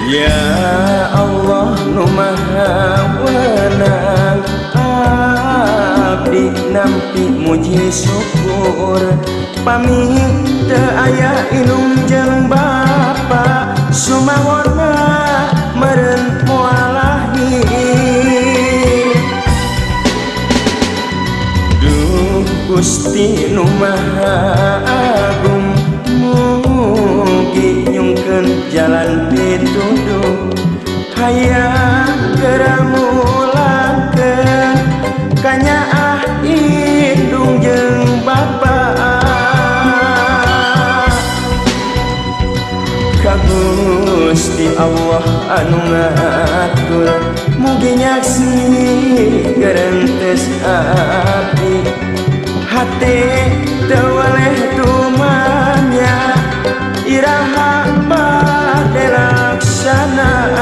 Ya Allah nu maha wenang, abdi nampi muji syukur. Pami teu aya indung jeung bapa, sumawana meureun moal lahir. Duh Gusti nu maha agung, mugi nyungkeun jalan pituduh. Hayang geura mulangkeun kanyaah indung jeung bapa. Ka Gusti Allah anu ngatur, mugi nyaksi gerentes abdi. Hate teu weleh tumanya, iraha bade laksana.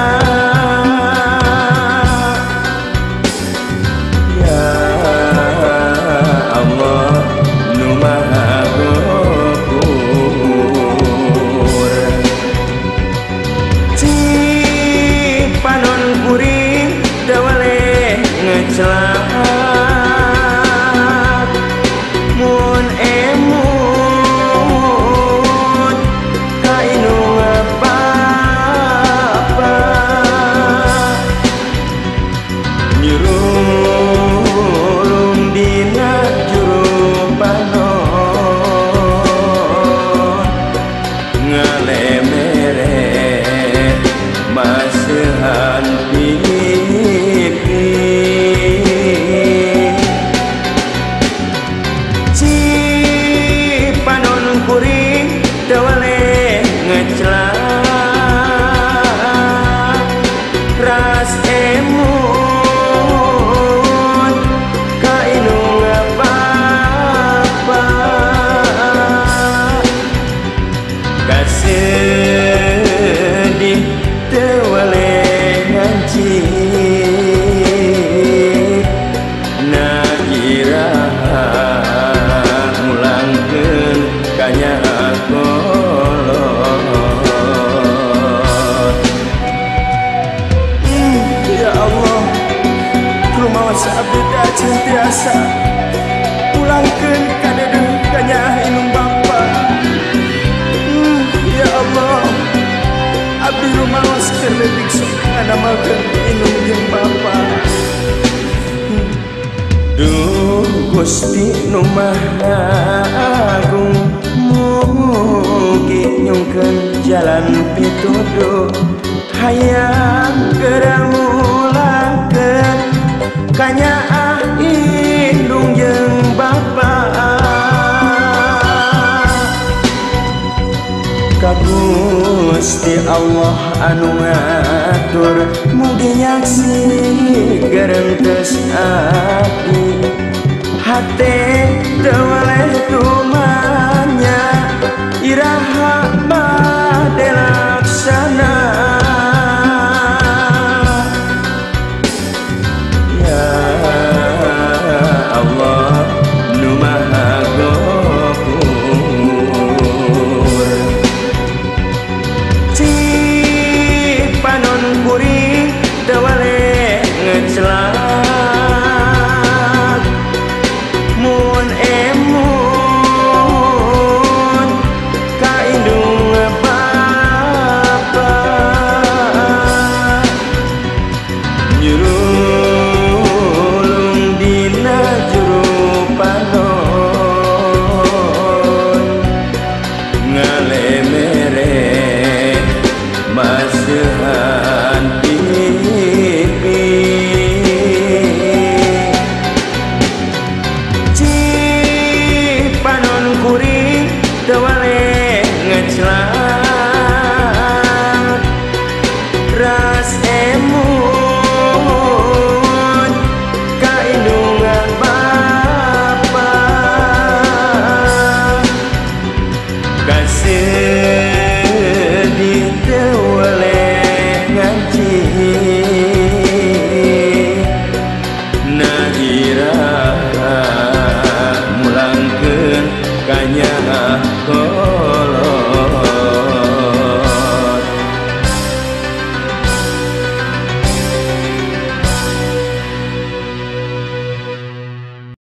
Ya Allah nu maha ghafur, cipanon kuring teu weleh ngecelak. Mun emut ka indung bapa, nyurulung dina juru panon, ngalemere maseuhan pipi. Cipanon kuring teu weleh ngecelak, ras emut ka indung bapa. Kasedih teu weleh ngancik, na iraha mulangkeun kanyaah kolot. Ya Allah, rumaos abdi teh acan tiasa pulangkeun ka dedeuh kanyaah indung bapa. Ya Allah, abdi rumaos keur leutik sok ngadamelkeun indung jeung bapa. Duh Gusti nu maha agung, mugi nyungkeun jalan pituduh. Hayang geura mulangkeun kanyaah indung jeung bapa. Ka Gusti Allah anu ngatur, mugi nyaksi gerentes abdi. Hate teu weleh tumanya, iraha bade laksana. Ya Allah nu maha ghafur, cipanon kuring teu weleh ngecelak. Mun emut ka indung bapa, nyurulung dina juru panon, ngalemere maseuhan pipi. Cipanon kuring teu weleh